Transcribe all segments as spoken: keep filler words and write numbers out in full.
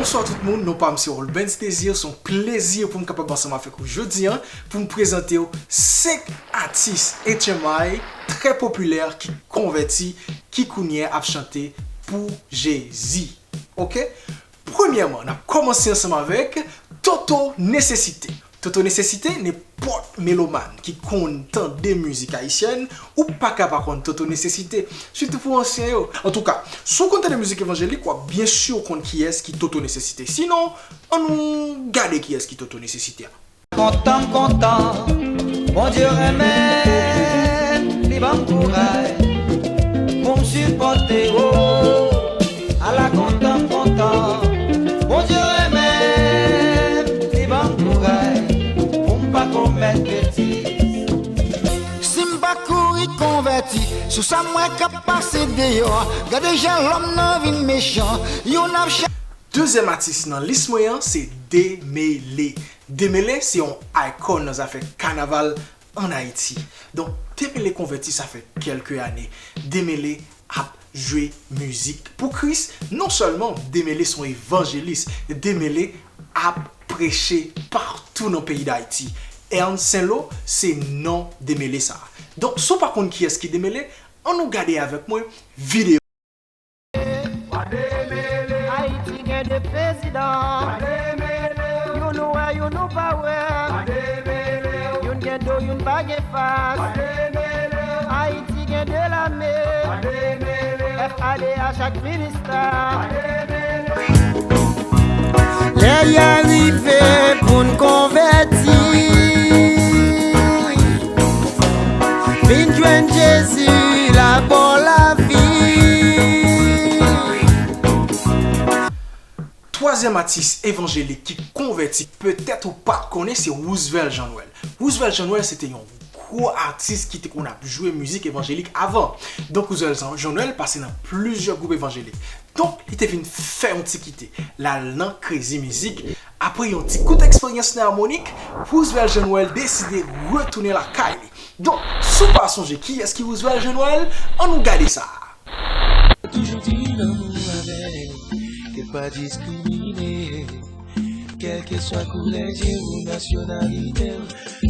Bonswa tout moun, non pa m se Rolbens Désir, se yon plezi pou m kapab ansanm avèk ou jodi a pou m prezante w senk atis H M I trè popilè ki konvèti, ki kounye a ap chante pou Jezi. Oke? Premyèman, n ap kòmanse ansanm avèk Toto Nesesite. Toto Nesesite, nenpòt melomàn ki konn tande mizik ayisyèn, ou pa ka pa konn Toto Nesesite, sitou pou ansyen yo. Antouka, si w konn tande mizik evanjelik, w ap byen si w konn kiyès ki Toto Nesesite. Sinon, ann nou gade kiyès ki Toto Nesesite a. Kontan m kontan, Bondye renmen m, li ban m kouraj pou m sipòte, o. Ala kontan m kontan, Bondye renmen m, li ban m kouraj pou m pa komèt betiz. Si m pa kouri konvèti, sou sa m wè k ap pase deyò a, gade jan lòm nan vin mechan, youn ap chè. Dezyèm atis nan lis mwen an se Demele. Demele se yon icon nan zafè kanaval ann Ayiti. Donk, Demele konvèti sa fè kèlke ane. Demele ap jwe mizik pou Kris. Non sèlman Demele se yon evanjelis, Demele ap preche patou nan peyi Dayiti. Ernst Saint Lo se non Demele sa. Donk, si w pa konn kiyès ki Demele, ann nou gade avèk mwen videyo. Ayiti gen de prezidan, youn ou wè, youn ou pa wè. Youn gen do, youn pa gen fas. Ayiti gen de lame, F A D H ak Minista. Lè a rive pou n konvèti, vin jwenn Jezi, labò lavi. Twazyèm atis evanjelik ki konvèti, petèt ou pa t konnen, se Roosevelt Jean Noël. Roosevelt Jean Noël se te yon gwo atis ki te konn ap jwe mizik evanjelik avan. Donk, Roosevelt Jean Noël pase nan plizyè gwoup evanjelik. Donk, li te vin fè yon ti kite. L al nan Crazy Music. Apre yon ti kout eksperyans nan amwonik, Roosevelt Jean Noël deside retounen lakay li. Donk, si w pa sonje kiyès ki Roosevelt Jean Noël, ann nou gade sa. Toujou di lanmou avèk, ke l pa diskrimine. Kèlkeswa koulè je w, nasyonalite w,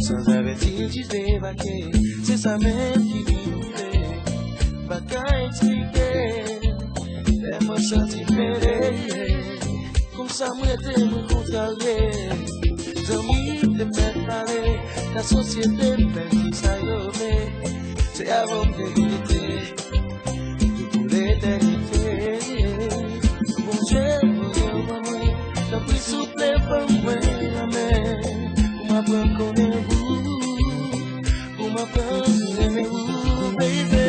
sanzavèti jis debake. Se sa menm ki vin rive. M pa ka eksplike, lè mwen santi m mele. Konsa m rete, mwen kontrarye. Zanmi te mèt pale, nan sosyete m fè kisa yo vle. Se avè w m te rete. Pou letènite. Bondye, Bondye, ban mwen, tanpri, souple, ban mwen lanmen. Pou m aprann konnen ou, pou m aprann renmen ou, baby.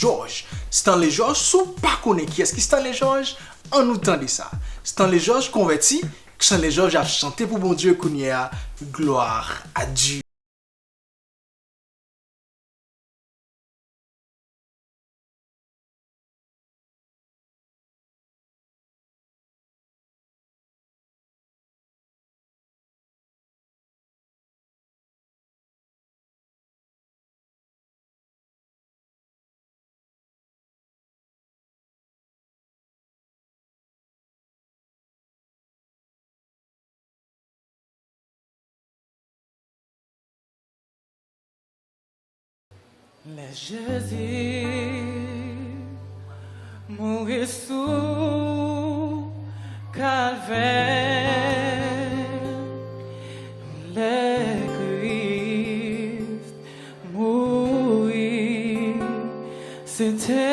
Jòj, Stanley Jòj, si w pa konnen kiyès ki Stanley Jòj, ann nou tande sa. Stanley Jòj konvèti, Stanley Jòj ap chante pou Bondye kounye a, gloire à Dieu. Lè Jezi mouri sou Kalvè, lè Kris mouri, se te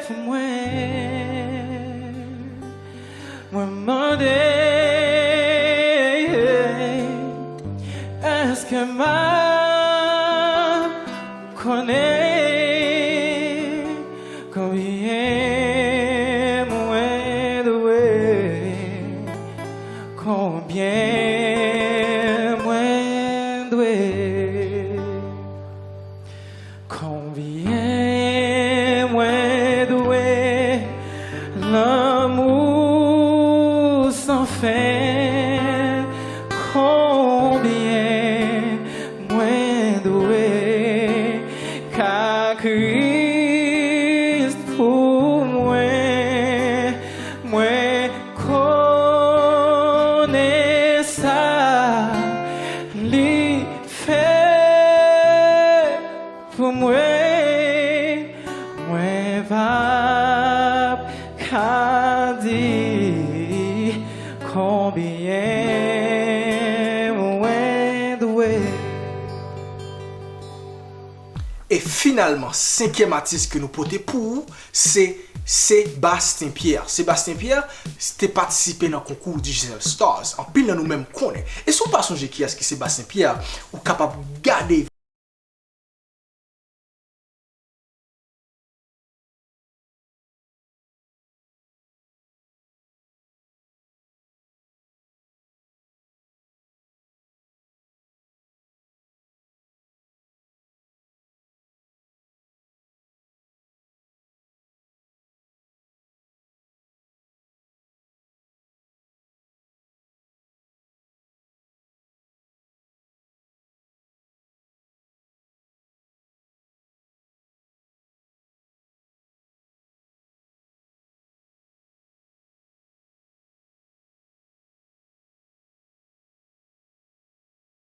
pou mwen. Konbyen mwen dwe? Konbyen mwen dwe? Konbyen mwen dwe lanmou san fen? Konbyen mwen dwe ka Kris pou mwen? Mwen konnen sa li fè pou mwen, mwen p ap ka di konbyen mwen dwe. E finalman, senkyèm atis ke nou pote pou ou, se Sebastien Pierre. Sebastien Pierre te patisipe nan konkou Digicel Stars. Anpil nan nou menm konnen. E si w pa sonje kiyès ki Sebastien Pierre, ou kapab gade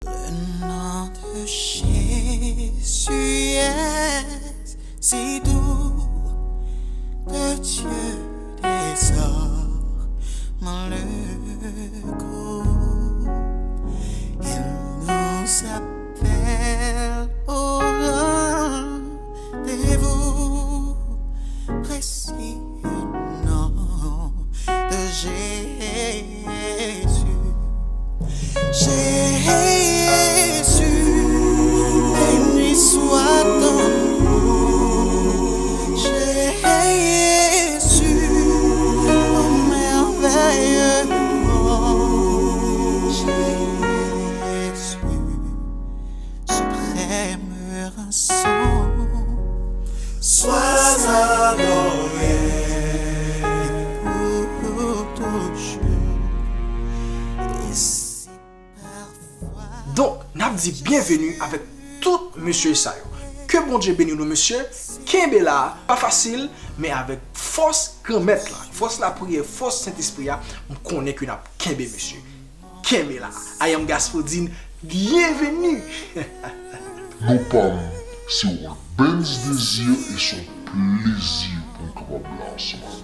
Le nom de Jésus est si doux, de Dieu désormais le cou. Il nous appelle au rendez-vous précis, nom de Jésus. Jésus, béni soit ton nom. Jésus, au merveilleux nom. Jésus, suprême rançon. Sois adoré. Pour toujours. Et si parfois Donk, n ap di byenveni avèk tout mesye sa yo. Ke Bondye beni nou, mesye. Kenbe la, pa fasil, men avèk fòs Granmèt la, fòs lapriyè, fòs Sentespri a, m konnen ke n ap kenbe, mesye. Kenbe la. I am Gaspodin, byenveni! Non pa m, se Rubens Désir e se yon plezi pou m kapab la ansanm avè w.